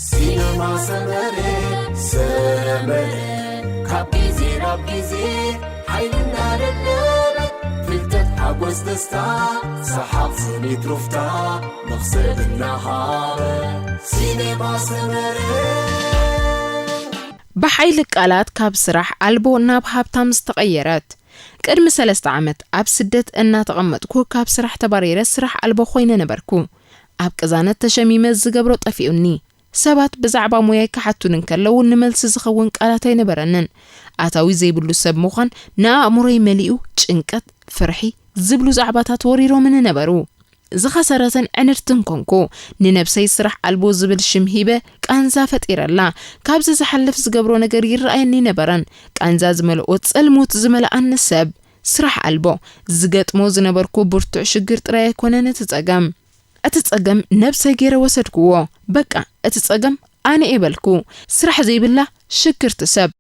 ሲነማ ሰመረ ሰመረ ካብ ግዜ ናብ ግዜ ሓይልና ደለበ ፍልጠት ሓጎስ ደስታ ሰሓቕ ስኒት ሩፍታ መኽሰብ እናሃበ ሲነማ ሰመረ ብሓይሊ ቃላት ካብ ስራሕ ኣልቦ ናብ ሃብታም ዝተቐየረት። ቅድሚ ሰለስተ ዓመት ኣብ ስደት እናተቐመጥኩ ካብ ስራሕ ተባሪረ ስራሕ ኣልቦ ኮይነ ነበርኩ። ኣብ ቅዛነት ተሸሚመ ዝገብሮ ጠፊኡኒ። ሰባት ብዛዕባ ሞያይ ክሓቱኒ እንከለዉ ንመልሲ ዝኸውን ቃላት ኣይነበረንን። ኣታዊ ዘይብሉ ሰብ ምዃን ንኣእምሮይ መሊኡ ጭንቀት፣ ፍርሒ ዝብሉ ዛዕባታት ወሪሮምኒ ነበሩ። ዝኸሰረትን ዕንድትን ኮንኩ። ንነብሰይ ስራሕ ኣልቦ ዝብል ሽም ሂበ ቃንዛ ፈጢረላ። ካብዚ ዝሓልፍ ዝገብሮ ነገር ይረኣየኒ ነበረን። ቃንዛ ዝመልኦ ጸልሙት ዝመልኣኒ ሰብ። ስራሕ ኣልቦ ዝገጥሞ ዝነበርኩ ብርቱዕ ሽግር ጥራይ ኣይኮነን እቲ ጸገም። እቲ ጸገም ነብሰይ ገይረ ወሰድክዎ። በቃ እቲ ጸገም ኣነ እየ በልኩ። ስራሕ ዘይብላ ሽግርቲ ሰብ።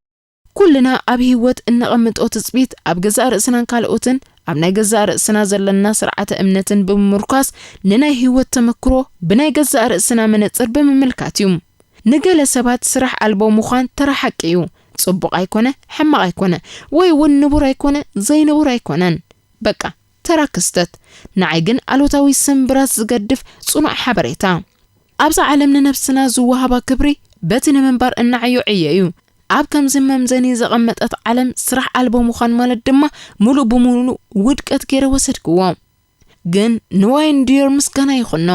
ኩልና ኣብ ህይወት እነቐምጦ ትጽቢት ኣብ ገዛእ ርእስናን ካልኦትን ኣብ ናይ ገዛእ ርእስና ዘለና ስርዓተ እምነትን ብምምርኳስ ንናይ ህይወት ተመክሮ ብናይ ገዛእ ርእስና መነጽር ብምምልካት እዩ። ንገለ ሰባት ስራሕ ኣልቦ ምዃን ተራ ሓቂ እዩ። ጽቡቕ ኣይኮነ፣ ሕማቕ ኣይኮነ፣ ወይ እውን ንቡር ኣይኮነ፣ ዘይንቡር ኣይኮነን። በቃ ተራ ክስተት። ንዓይ ግን ኣሉታዊ ስምብራት ዝገድፍ ጽኑዕ ሓበሬታ። ኣብዛ ዓለም ንነብስና ዝወሃባ ክብሪ በቲ ንምንባር እናዓዮ ዕዮ እዩ። ኣብ ከምዚ መምዘኒ ዘቐመጠት ዓለም ስራሕ ኣልቦ ምዃን ማለት ድማ ሙሉእ ብሙሉእ ውድቀት ገይረ ወሰድክዎ። ግን ንዋይን ዲዮር ምስጋና ይኹኖ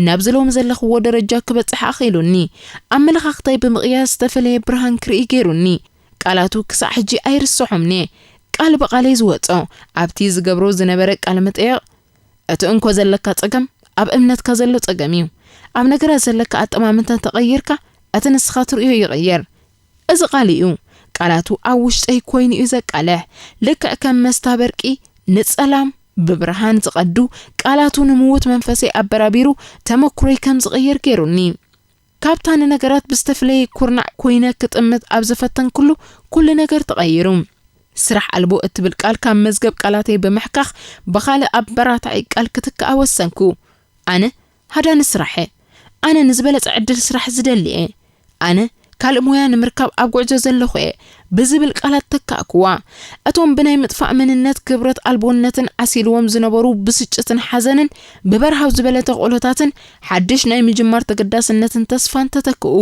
ናብዚ ሎሚ ዘለኽዎ ደረጃ ክበጽሕ ኣኽኢሉኒ። ኣመለኻኽታይ ብምቕያር ዝተፈለየ ብርሃን ክርኢ ገይሩኒ። ቃላቱ ክሳዕ ሕጂ ኣይርስሖምኒ። ቃል ብቓለይ ዝወጾ ኣብቲ ዝገብሮ ዝነበረ ቃለ መጠየቕ እቲ እንኮ ዘለካ ጸገም ኣብ እምነትካ ዘሎ ጸገም እዩ። ኣብ ነገራት ዘለካ ኣጠማምታ ተቐይርካ እቲ ንስኻ ትርእዮ ይቕየር። እዚ ቃል እዩ። ቃላቱ ኣብ ውሽጠይ ኮይኑ እዩ ዘቃልሕ። ልክዕ ከም መስታ በርቂ ንጸላም ብብርሃን ዝቐዱ ቃላቱ ንምዉት መንፈሰይ ኣበራቢሩ ተመኩሮይ ከም ዝቕየር ገይሩኒ። ካብታ ንነገራት ብዝተፍለየ ኩርናዕ ኮይነ ክጥምት ኣብ ዝፈተንኩሉ ኩሉ ነገር ተቐይሩ። ስራሕ ኣልቦ እትብል ቃል ካብ መዝገብ ቃላተይ ብምሕካኽ ብኻልእ ኣበራታዒ ቃል ክትክኣ ወሰንኩ። ኣነ ሃዳኒ ስራሕ እየ። ኣነ ንዝበለጸ ዕድል ስራሕ ዝደሊ እየ። ኣነ ካልእ ሞያ ንምርካብ ኣብ ጉዕዞ ዘለኹ እየ ብዝብል ቃላት ተካእክዋ። እቶም ብናይ ምጥፋእ መንነት ክብረት ኣልቦነትን ዓሲልዎም ዝነበሩ ብስጭትን ሓዘንን ብበርሃው ዝበለ ተኽእሎታትን ሓድሽ ናይ ምጅማር ተገዳስነትን ተስፋን ተተክኡ።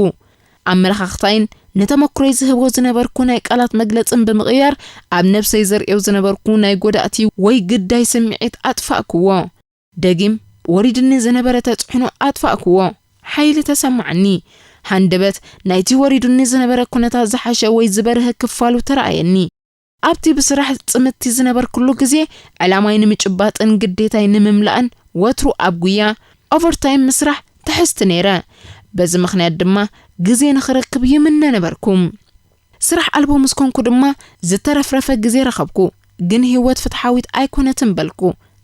ኣመለኻኽታይን ንተመክሮይ ዝህቦ ዝነበርኩ ናይ ቃላት መግለጽን ብምቕያር ኣብ ነብሰይ ዘርእዮ ዝነበርኩ ናይ ጎዳእቲ ወይ ግዳይ ስምዒት ኣጥፋእክዎ። ደጊም ወሪድኒ ዝነበረ ተጽዕኖ ኣጥፋእክዎ። ሓይሊ ተሰማዓኒ። ሃንደበት ናይቲ ወሪዱኒ ዝነበረ ኩነታት ዝሓሸ ወይ ዝበርሀ ክፋሉ ተራእየኒ። ኣብቲ ብስራሕ ጽምቲ ዝነበርኩሉ ግዜ ዕላማይ ንምጭባጥን ግዴታይ ንምምላእን ወትሩ ኣብ ጉያ ኦቨርታይም ምስራሕ ትሕዝቲ ነይረ። በዚ ምኽንያት ድማ ግዜ ንኽረክብ ይምነ ነበርኩ። ስራሕ ኣልቦ ምስ ኮንኩ ድማ ዝተረፍረፈ ግዜ ረኸብኩ። ግን ህይወት ፍትሓዊት ኣይኮነትን በልኩ።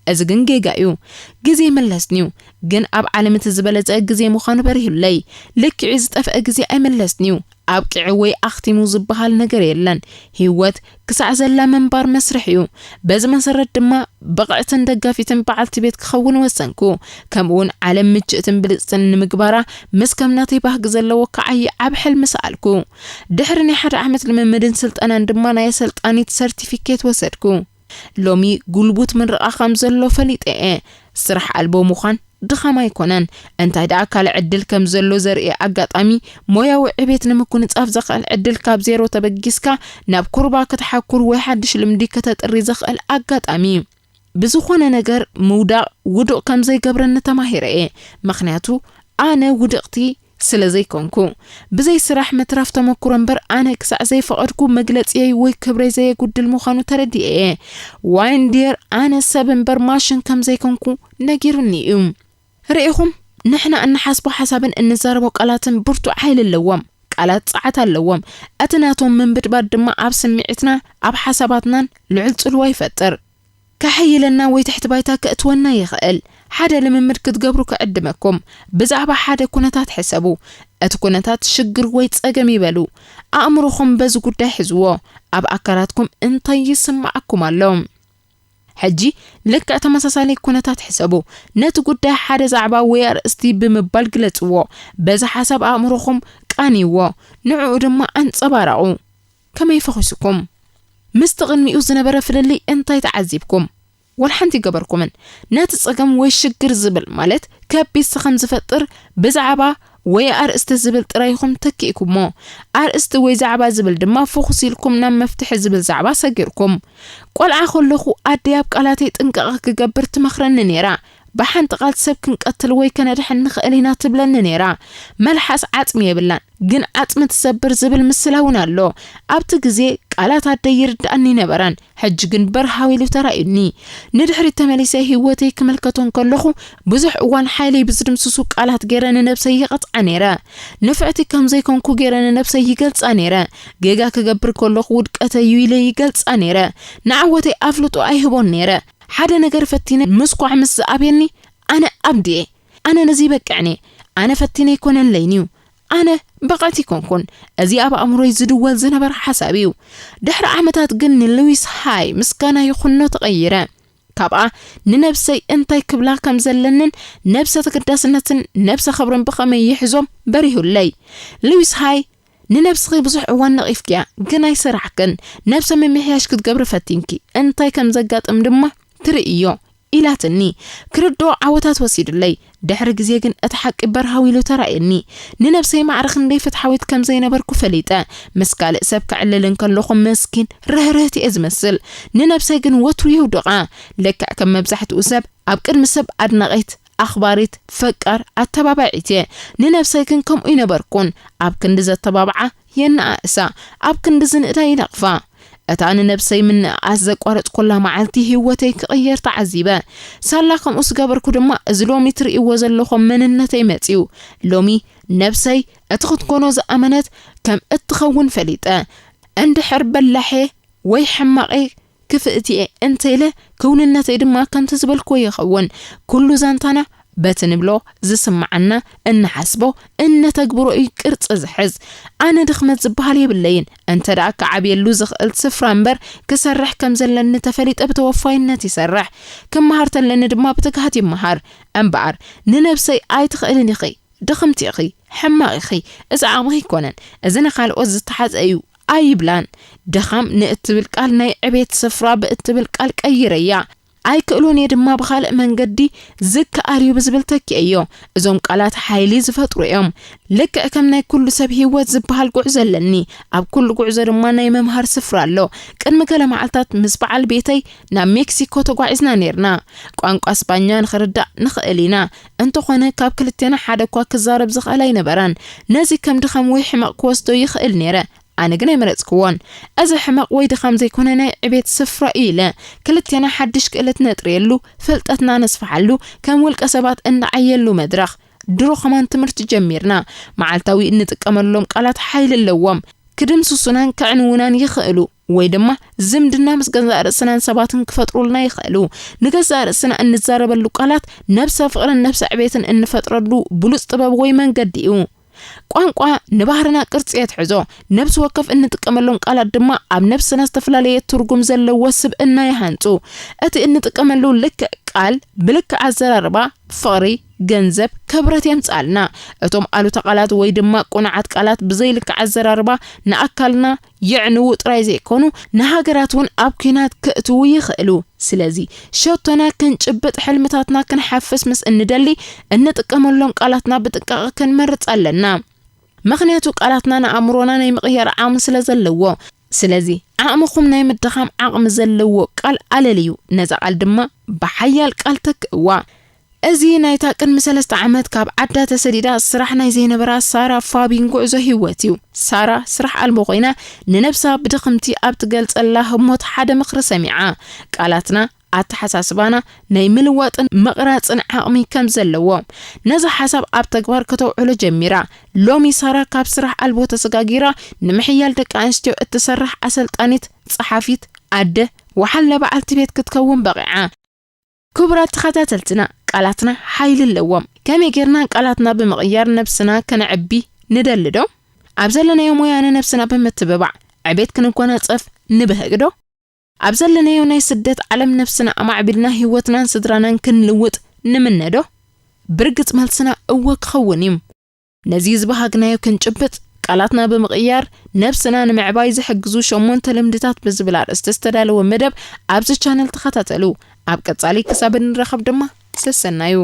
እዚ ግን ጌጋ እዩ። ግዜ ይምለስንዩ። ግን ኣብ ዓለም እቲ ዝበለጸ ግዜ ምዃኑ በሪሁለይ። ልክዒ ዝጠፍአ ግዜ ኣይምለስንዩ። ኣብቂዑ ወይ ኣኽቲሙ ዝበሃል ነገር የለን። ህይወት ክሳዕ ዘላ ምንባር መስርሕ እዩ። በዚ መሰረት ድማ ብቕዕትን ደጋፊትን በዓልቲ ቤት ክኸውን ወሰንኩ። ከምኡውን ዓለም ምችእትን ብልጽትን ንምግባራ ምስ ከም ናተይ ባህጊ ዘለዎ ክዓዪ ዓቢ ሕልሚ ሰኣልኩ። ድሕሪ ናይ ሓደ ዓመት ልምምድን ስልጠናን ድማ ናይ ኣሰልጣኒት ሰርቲፊኬት ወሰድኩ። ሎሚ ጉልቡት ምርቓ ከም ዘሎ ፈሊጠ እየ። ስራሕ ኣልቦ ምዃን ድኻም ኣይኮነን። እንታይ ደኣ ካልእ ዕድል ከም ዘሎ ዘርኢ ኣጋጣሚ፣ ሞያዊ ዕቤት ንምጉንጻፍ ዘኽእል ዕድል፣ ካብ ዜሮ ተበጊስካ ናብ ኩርባ ክትሓኩር ወይ ሓድሽ ልምዲ ከተጥሪ ዘኽእል ኣጋጣሚ። ብዝኾነ ነገር ምውዳቕ ውዱቕ ከም ዘይገብረኒ ተማሂረ እየ። ምኽንያቱ ኣነ ውድቕቲ ስለ ዘይኮንኩ። ብዘይ ስራሕ ምትራፍ ተመኩሮ እምበር ኣነ ክሳዕ ዘይፈቐድኩ መግለጺየይ ወይ ክብረይ ዘየጉድል ምዃኑ ተረዲኤ እየ። ዋይን ዲየር ኣነ ሰብ እምበር ማሽን ከም ዘይኮንኩ ነጊሩኒ እዩ። ርኢኹም፣ ንሕና እንሓስቦ ሓሳብን እንዛረቦ ቃላትን ብርቱዕ ሓይሊ ኣለዎም። ቃላት ጸዓት ኣለዎም። እቲ ናቶም ምንብድባድ ድማ ኣብ ስምዒትና፣ ኣብ ሓሳባትናን ልዑል ጽልዋ ይፈጥር። ከሐይለና ወይ ትሕቲ ባይታ ከእትወና ይኽእል። ሓደ ልምምድ ክትገብሩ ክዕድመኩም። ብዛዕባ ሓደ ኩነታት ሕሰቡ። እቲ ኩነታት ሽግር ወይ ጸገም ይበሉ። ኣእምሮኹም በዚ ጉዳይ ሕዝዎ። ኣብ ኣካላትኩም እንታይ ይስምዓኩም ኣሎ? ሕጂ ልክዕ ተመሳሳሊ ኩነታት ሕሰቡ። ነቲ ጉዳይ ሓደ ዛዕባ ወይ ኣርእስቲ ብምባል ግለጽዎ። በዚ ሓሳብ ኣእምሮኹም ቃንይዎ፣ ንዕኡ ድማ ኣንጸባራቑ። ከመይ ፈኺሱኩም? ምስቲ ቅድሚኡ ዝነበረ ፍልልይ እንታይ ተዓዚብኩም? ወላ ሓንቲ ገበርኩምን። ነቲ ጸገም ወይ ሽግር ዝብል ማለት ከቢድ ከም ዝፈጥር ብዛዕባ ወይ ኣርእስቲ ዝብል ጥራይ ኢኹም ተኪእኩሞ። ኣርእስቲ ወይ ዛዕባ ዝብል ድማ ፍኹስ ኢልኩም ናብ መፍትሒ ዝብል ዛዕባ ሰጊርኩም። ቆልዓ ከለኹ ኣደይ ኣብ ቃላተይ ጥንቃቐ ክገብር ትመኽረኒ ነይራ። ብሓንቲ ቃል ሰብ ክንቀትል ወይ ከነድሕን ንኽእል ኢና ትብለኒ ነይራ። መልሓስ ዓጽሚ የብላን፣ ግን ዓጽሚ ትሰብር ዝብል ምስላ እውን ኣሎ። ኣብቲ ግዜ ቃላት ኣደይ ይርድኣኒ ነበረን፣ ሕጂ ግን በርሃው ኢሉ ተራእዩኒ። ንድሕሪት ተመሊሰ ህይወተይ ክምልከቶ እንከለኹ፣ ብዙሕ እዋን ሓይለይ ብዝድምስሱ ቃላት ገይረ ንነብሰይ ይቐጽዓ ነይረ። ንፍዕቲ ከም ዘይኮንኩ ገይረ ንነብሰይ ይገልጻ ነይረ። ጌጋ ክገብር ከለኹ ውድቀተይ እዩ ኢለ ይገልጻ ነይረ። ንዓወተይ ኣፍልጦ ኣይህቦን ነይረ። ሓደ ነገር ፈቲነ ምስኳዕ ምስ ዝኣብየኒ፣ ኣነ ኣብዲየ፣ ኣነ ነዚ ይበቅዕኒ፣ ኣነ ፈቲነ ኣይኮነለይን እዩ፣ ኣነ ብቕዕቲ ኣይኮንኩን። እዚ ኣብ ኣእምሮይ ዝድወል ዝነበረ ሓሳብ እዩ። ድሕሪ ዓመታት ግን ንሉዊስ ሃይ ምስጋና ይኹኖ ተቐይረ። ካብኣ ንነብሰይ እንታይ ክብላ ከም ዘለንን ነብሰ ተገዳስነትን ነብሰ ክብርን ብኸመይ ይሕዞም በሪሁለይ። ሉዊስ ሃይ፣ ንነብስኺ ብዙሕ እዋን ነቒፍክያ፣ ግን ኣይሰራሕክን። ነብሰ ምምሕያሽ ክትገብሪ ፈቲንኪ፣ እንታይ ከም ዘጋጥም ድማ ትርእዮ ኢላትኒ። ክርድኦ ዓወታት ወሲዱለይ። ድሕሪ ግዜ ግን እቲ ሓቂ በርሃው ኢሉ ተራእየኒ። ንነብሰይ ማዕረ ክንደይ ፍትሓዊት ከም ዘይነበርኩ ፈሊጠ። ምስ ካልእ ሰብ ክዕልል እንከለኹ መስኪን ርህርህቲ እየ ዝመስል። ንነብሰይ ግን ወትሩ የውድቓ። ልክዕ ከም መብዛሕትኡ ሰብ ኣብ ቅድሚ ሰብ ኣድናቒት፣ ኣኽባሪት፣ ፈቃር፣ ኣተባባዒት እየ። ንነብሰይ ግን ከምኡ ይነበርኩን። ኣብ ክንዲ ዘተባብዓ የነኣእሳ፣ ኣብ ክንዲ ዝንእዳ ይነቕፋ። እታ ንነብሰይ ምንእኣስ ዘቋረጽኩላ መዓልቲ ህይወተይ ክቕየር ተዓዚበ። ሳላ ከምኡ ዝገበርኩ ድማ እዚ ሎሚ ትርእይዎ ዘለኹም መንነተይ መጺኡ። ሎሚ ነብሰይ እቲ ክትኮኖ ዝኣመነት ከም እትኸውን ፈሊጠ። እንድሕር በላሐ ወይ ሕማቐ ክፍእቲ እየ እንተ ኢለ፣ ክውንነተይ ድማ ከምቲ ዝበልክዎ ይኸውን። ኩሉ ዛንታና በቲ ንብሎ፣ ዝስምዓና፣ እንሓስቦ፣ እነተግብሮ እዩ ቅርጺ ዝሕዝ። ኣነ ድኽመት ዝበሃል የብለይን። እንተ ደኣ ክዓብየሉ ዝኽእል ስፍራ እምበር ክሰርሕ ከም ዘለኒ ተፈሊጠ ብተወፋይነት ይሰርሕ። ክመሃር ተለኒ ድማ ብትግሃት ይመሃር። እምበኣር ንነብሰይ ኣይትኽእልን ኢኺ፣ ድኽምቲ ኢኺ፣ ሕማቕ ኢኺ፣ እዚ ዓቕምኺ ኣይኮነን፣ እዚ ንኻልኦት ዝተሓጽአ እዩ ኣይብላን። ድኻም ንእትብል ቃል ናይ ዕቤት ስፍራ ብእትብል ቃል ቀይረያ። ኣይክእሉን እየ ድማ ብኻልእ መንገዲ ዝከኣል እዩ ብዝብል ተኪአዮ። እዞም ቃላት ሓይሊ ዝፈጥሩ እዮም። ልክዕ ከም ናይ ኩሉ ሰብ ህይወት ዝበሃል ጉዕዞ ኣለኒ። ኣብ ኩሉ ጉዕዞ ድማ ናይ ምምሃር ስፍራ ኣሎ። ቅድሚ ገለ መዓልታት ምስ በዓል ቤተይ ናብ ሜክሲኮ ተጓዒዝና ነይርና። ቋንቋ ስጳኛ ንኽርዳእ ንኽእል ኢና። እንተኾነ ካብ ክልቴና ሓደ እኳ ክዛረብ ዝኽእል ኣይነበረን። ነዚ ከም ድኻም ወይ ሕመቕ ክወስዶ ይኽእል ነይረ። ኣነ ግን ኣይመረጽክዎን። እዚ ሕመቕ ወይ ድኻም ዘይኮነ ናይ ዕቤት ስፍራ እዩ ኢለ። ክልቴና ሓድሽ ክእለት ነጥርየሉ፣ ፍልጠትና ነስፍሓሉ፣ ከም ውልቀ ሰባት እንዓየሉ መድረኽ። ድሮ ከማን ትምህርቲ ጀሚርና። መዓልታዊ እንጥቀመሎም ቃላት ሓይሊ ኣለዎም። ክድምስሱናን ከዕንውናን ይኽእሉ፣ ወይ ድማ ዝምድና ምስ ገዛእ ርእስናን ሰባትን ክፈጥሩልና ይኽእሉ። ንገዛእ ርእስና እንዛረበሉ ቃላት ነብሰ ፍቕርን ነብሰ ዕቤትን እንፈጥረሉ ብሉጽ ጥበብ ወይ መንገዲ እዩ። ቋንቋ ንባህርና ቅርጺ የትሕዞ። ነብሲ ወከፍ እንጥቀመሎም ቃላት ድማ ኣብ ነብስና ዝተፈላለየ ትርጉም ዘለዎ ስብእና ይሃንጹ። እቲ እንጥቀመሉ ልክዕ ቃል ብልክዕ ኣዘራርባ ፍቕሪ፣ ገንዘብ፣ ክብረት የምጽኣልና። እቶም ኣሉታ ቃላት ወይ ድማ ቁኑዓት ቃላት ብዘይ ልክዕ ኣዘራርባ ንኣካልና የዕንዉ ጥራይ ዘይኮኑ ንሃገራት እውን ኣብ ኲናት ከእትዉ ይኽእሉ። ስለዚ ሸቶና ክንጭብጥ፣ ሕልምታትና ክንሓፍስ ምስ እንደሊ እንጥቀመሎም ቃላትና ብጥንቃቐ ክንመርጽ ኣለና። ምኽንያቱ ቃላትና ንኣእምሮና ናይ ምቕያር ዓቕሚ ስለ ዘለዎ። ስለዚ ዓቕምኹም ናይ ምድኻም ዓቕሚ ዘለዎ ቃል ኣለልዩ። ነዛ ቃል ድማ ብሓያል ቃል ተክእዋ። እዚ ናይታ ቅድሚ ሰለስተ ዓመት ካብ ዓዳ ተሰዲዳ ስራሕ ናይ ዘይነበራ ሳራ ፋቢን ጉዕዞ ህይወት እዩ። ሳራ ስራሕ ኣልቦ ኮይና ንነብሳ ብድኽምቲ ኣብ ትገልጸላ ህሞት ሓደ ምኽሪ ሰሚዓ። ቃላትና፣ ኣተሓሳስባና ናይ ምልዋጥን ምቕራጽን ዓቕሚ ከም ዘለዎ፣ ነዚ ሓሳብ ኣብ ተግባር ከተውዕሎ ጀሚራ። ሎሚ ሳራ ካብ ስራሕ ኣልቦ ተሰጋጊራ ንምሕያል ደቂ ኣንስትዮ እትሰርሕ ኣሰልጣኒት፣ ጸሓፊት፣ ኣደ፣ ወሓለ በዓልቲ ቤት ክትከውን በቒዓ። ክቡራት ተኸታተልትና፣ ቃላትና ሓይሊ ኣለዎም። ከመይ ጌርና ቃላትና ብምቕያር ነብስና ከነዕቢ ንደሊ ዶ? ኣብ ዘለናዮ ሞያ ንነብስና ብምትብባዕ ዕቤት ክንጎናጸፍ ንብህግ ዶ? ኣብ ዘለናዮ ናይ ስደት ዓለም ነብስና ኣማዕቢልና ህይወትናን ስድራናን ክንልውጥ ንምነዶ? ብርግጽ መልስና እወ ክኸውን እዩ። ነዚ ዝበሃግናዮ ክንጭብጥ ቃላትና ብምቕያር ነብስና ንምዕባይ ዝሕግዙ ሸሞንተ ልምድታት ብዝብል ኣርእስቲ ዝተዳለወ መደብ ኣብዚ ቻነል ተኸታተሉ። ኣብ ቀጻሊ ክሳብ እንራኸብ ድማ ሰሰናዩ።